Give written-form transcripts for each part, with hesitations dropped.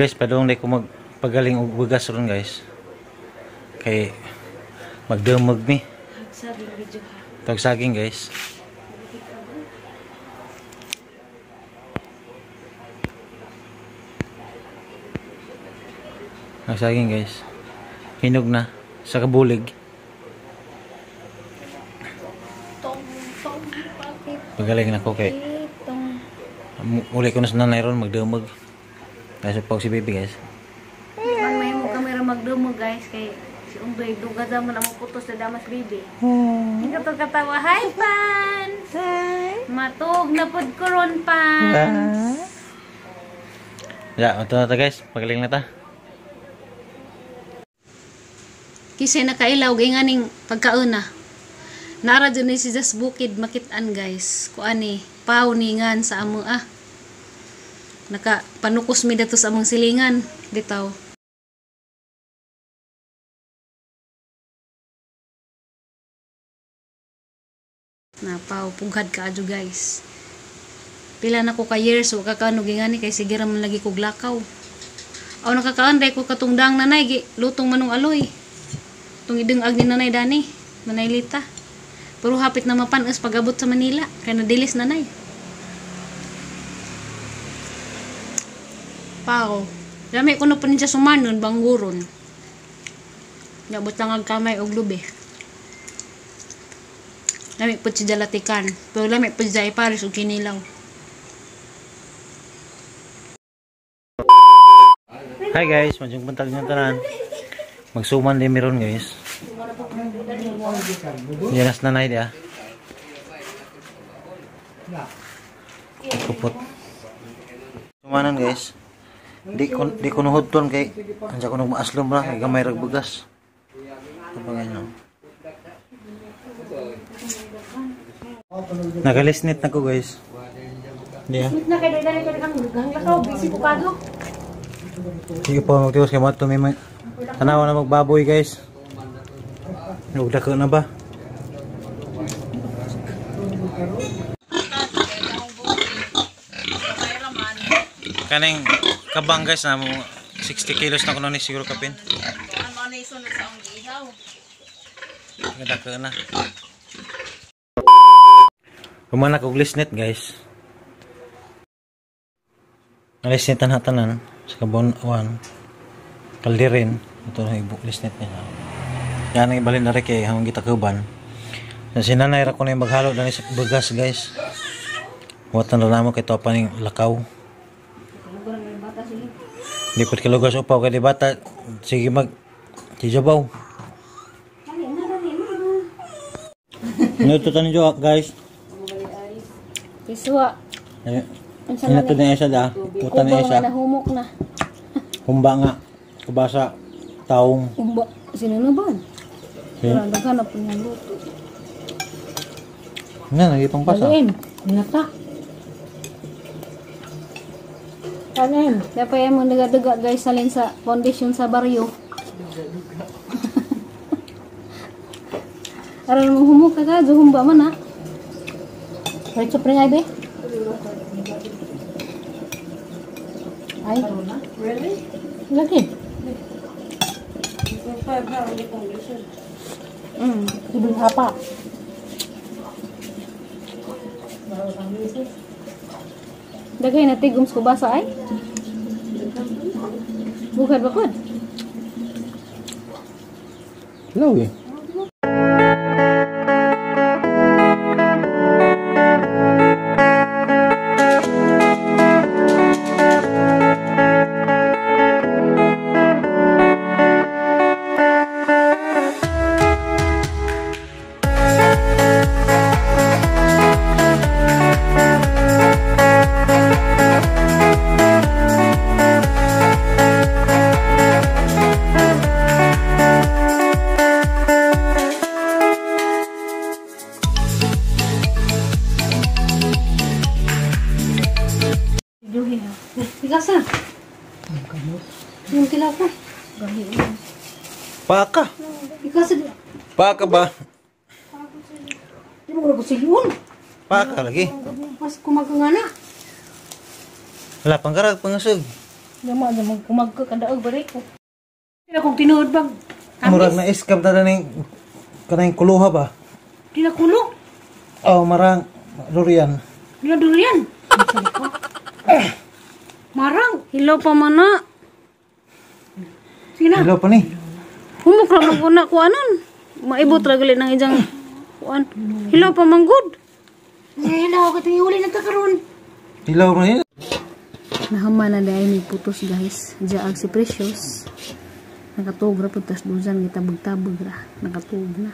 Guys, padung di ko magpagaling og bugas ron, guys. Kay magdamag mi. Saging video ha. Tag saging, guys. Tag saging, guys. Hinog na sa kabulig. Pagaling na ko kay uli ko na sa nanay ron magdamag. Guys, pag si baby, guys. Ang may mo kamera magdumog, guys, kay si Undoy duga da man ang putos sa damas baby. Hindi ka to katawa. Hi, fans. Hi. Matug na pud ko ron, fans. Ya, ito na ta, guys. Pagaling na ta. Kisay nakailaw gay nganing pagkauna. Nara jud ni si Jas Bukid makit-an, guys. Kuani paw ningan sa amo ah. Naka panukos mi dato sa among silingan bitaw. Napaw pughad kaadyo, guys. Pila na ko ka years wa ka kanog ngani kay sige ra man lagi kog lakaw. Aw nakakaon day ko katungdang nanay gi lutong manong aloy. Tung idungag ni nanay dani, manay lita. Pero hapit na mapanas pag-abot sa Manila kay nadilis nanay. Pao. Lami ko na pa niya sumanon bangguron. Gabot lang ang kamay og lubi. Lami po siya latikan. Pero lami po siya ipares og kinilaw. Hi guys, madyong buntag nyo tanan. Magsuman din meron, guys. Diyan nanay dia. Kupot. Sumanan, guys. Di ko nuhod ton kay anja ko nagmaaslom ra kay gamay rag bugas. Ito ganyan. Nagalisnit na ko, guys. Diya. Na kay dali kay kang lakaw busy ko kadlo. Sige po, magtiwas kay mato may tanawa na magbaboy, guys. Nagdako na ba? Kaning kabang, guys, na mo 60 kilos na kuno ni siguro kapin. Ano na isunod sa akong giihaw? Nagdako na. Humana kog lisnet, guys. Nalisnet na tanan sa kabon wan. Kaldirin ito na ibuk lisnet niya. Yan ang ibalin na rin kay hamong gitakuban. Sa sinanay ra ko na yung maghalo dani sa bugas, guys. Watan ra namo kay topa ning lakaw. Di pud kalugas upaw kay di bata sige mag tijabaw. Ito tanin jo, guys. Kiswa. Ina to ni isa da. Puta ni isa. Nahumok na. Humba nga. Kubasa taong. Humba sinunuban. Pero daghan na pud niyang luto. Nga nagipang pasa. Nata. Kanin, dapat yung mga daga-daga, guys, salin sa foundation sa baryo. Aron mo humuka ka, humba man ha. Right, so pre be? Ay. Really? Lagi. Ibig apa? Daghay na tigom sa kubasa ay. Bukad bakod. Hello eh. Ikasa. Yung tilaw ko. Paka. Ikasa. Paka ba? Di mo ko siyon. Paka lagi. Mas kumaga nga na. Wala pangkarag pangasag. Yama na magkumagka kada og balik ko. Di na kong tinuod bag. Murag na iskap na ning kanang kuluha ba? Di na kulo. Oh, marang durian. Di na durian. Marang. Hilaw pa man na. Sige na. Hilaw pa ni. Humok ra man ko na kuanon. Maibot ra gali nang ijang kuan. Hilaw pa man gud. Hilaw ka tinguli na ta karon. Hilaw man ni. Nahama na dahil may putos guys. Diyaag si Precious. Nakatuog ra pud tas duzan gitabog-tabog ra. Nakatuog na.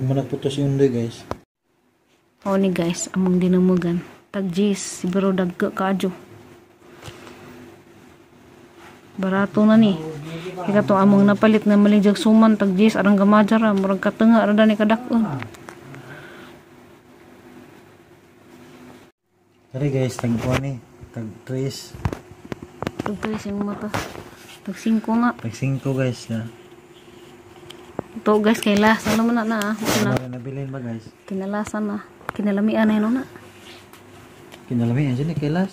Manag putos yung undoy guys. O ni guys, among dinumugan. Tag G's, siguro dagko kaadyo. Barato na ni. Kaya to among napalit na malinjag suman tag G's arang gamaja ra, murag katenga ra dani kadak-on. Tari guys, tag kuan ni, tag 3, Tag 3 yung mata. Tag 5 nga. Tag 5 guys na. Ito guys, kay lasa naman na na. Na. Ano nabilin ba guys? Kinalasan na. Kinalamian na yun na. Kinalamian siya ni kay last.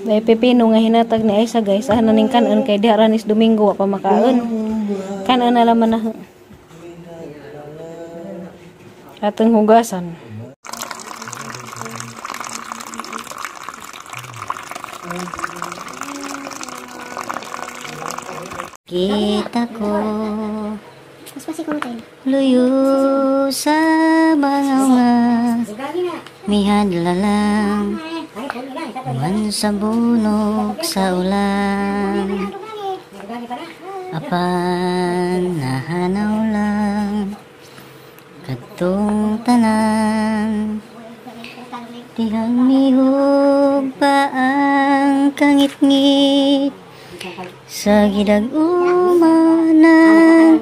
May pepino nga hinatag ni Aisa guys. Ahan na ning kanon kay diha ra nis Domingo wa pa makaon. Kanon na laman na. Atong hugasan. Kita ko luyo sa mga nga mihadla lang man sa bunok sa ulan apan nahanaw lang kadtong tanan dihang mihog pa ang kangitngit sa gidag-uma ng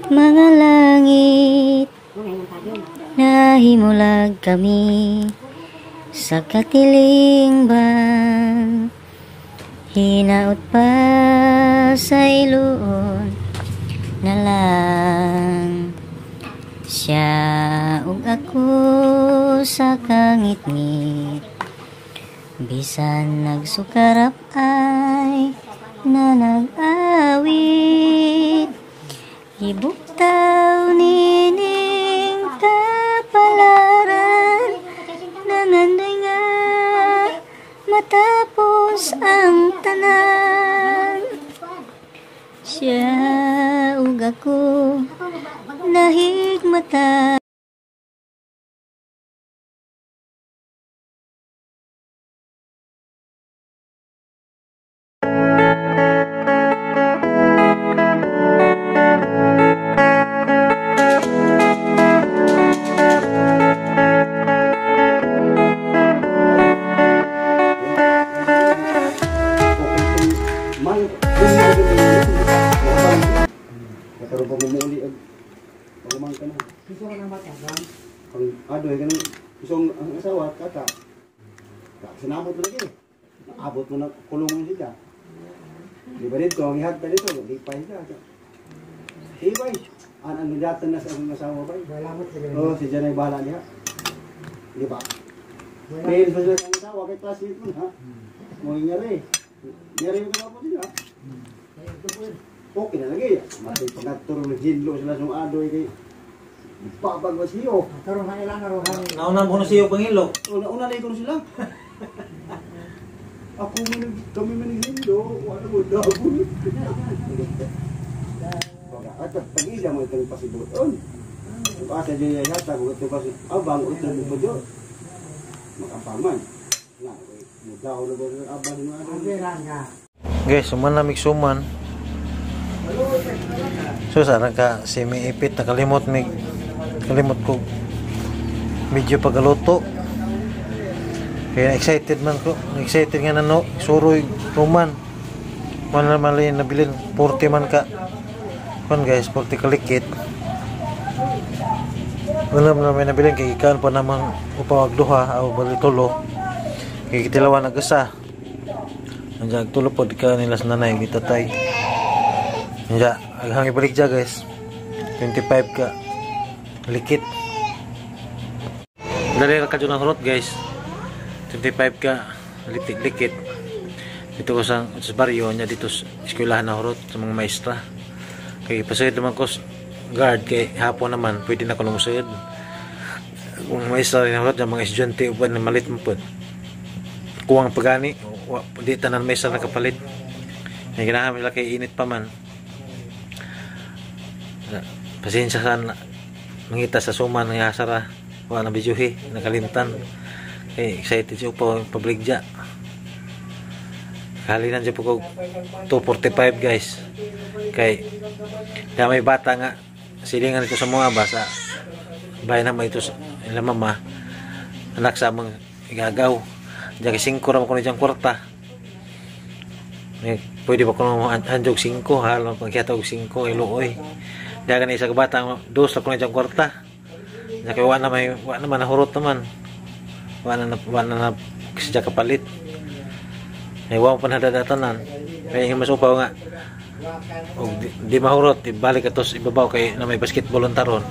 mga langit. Nahimulag kami sa katilingban, hinaut pa sa iluon na lang siya ug ako sa kangitngit. Bisan nagsukarap ay na nag-awit, ibuktaw nining kapalaran, nangandoy nga matapos ang tanan. Siya ug ako nahigmata. Karon pa mumuli og pagumang ka na. Ang adoy kanang isong ang asawa kata. Sinabot mo lagi. Abot mo na kulungon sila. Di ba dito, ang ihagta dito, di pa sila. Eh bay, ang nilatan na sa akong asawa bay. Oh, si Janay bahala niya. Di ba? Pero sa sila ang asawa, kay classmate mo na. Mo nangyari. Nangyari yung kapatid sila. Okay na lagi. Matay pangaturo ng hinlo sila sa adoy kay babag ba siyo. Nauna mo na siyo pangilo. Una na ko sila. Ako man kami man hinlo, wala mo dagon. Baga at pag-ila mo itong pasibuton. Kung asa diya yata kung ito kasi abang ito mo jo. Makapaman. Na, mo daw na ba abang mo ano. Guys, suman na mig suman. So sarang ka si miipit nakalimot mig kalimot ko medyo pagaluto. Kaya excited man ko, excited nga nano suroy ruman. Man na mali nabilin 40 man ka. Kon guys, 40 kalikit. Wala man may nabilin kay gikan pa naman upawag duha aw balitulo. Kay kitilawan nag-usa. Andiyan tulo pod ka nila sa nanay gitatay. Andiyan aghang ibalik dya, guys. 25 ka likit. Dali ra kadyo ng hurot, guys. 25 ka litik likit. Dito ko sa baryo niya dito sa eskwelahan na hurot sa mga maestra. Kay pasayod naman ko guard kay hapon naman pwede na ko lumusayod. Kung maestra rin hurot mga estudyante uban na malit mo pod. Kuwang pagani, wa, di tanan maestra nakapalit. May ganahan nila kay init pa man. Pasensya sa mangita sa suman nga sara wa na bidyuhi nakalimtan kay excited siya pa pabligya. Halinan siya po ko 2:45, guys, kay na may bata nga silingan ito sa mga ba sa bahay naman ito sa ila mama, anak sa among igagaw diyan kay 5 ra man kuno diyang kwarta. Eh, pwede ba kuno handog 5 halong pagkita og 5 iluoy diyan kan isa ka bata dos ra kuno diyang kwarta diyan kay wa na may wa naman nahurot naman wa na kasi siya kapalit. Eh, wa pa nadadatanan kaya nga mas upaw nga og di mahurot ibalik ato sa ibabaw kay na may basketball ang taron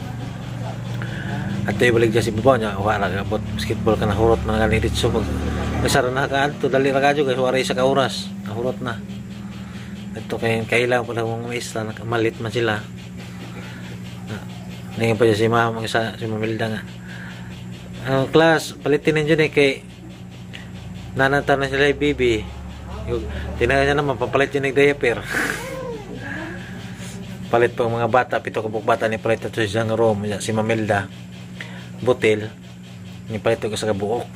at ibalik dyan sa ibabaw niya wala ka abot basketball ka nahurot man galing ditso mag masara na ka adto dali ra kadyo guys, wala isa ka oras nahurot na ito kay kailangan pala mga maestra nakamalit man sila. Ningan pa siya si mama sa si Mamilda nga ang class palitin ninyo ni kay nananta na sila bibi. Tinahan niya naman papalit yun ng diaper. Palit pa ang mga bata, pito ka bata ni palit ato sa isang room si Mamilda butil ni palit ko sa kabuok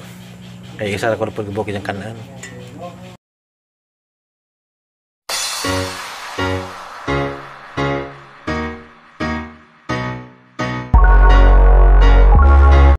kay isa ra ko pagbuok iyang kanaan.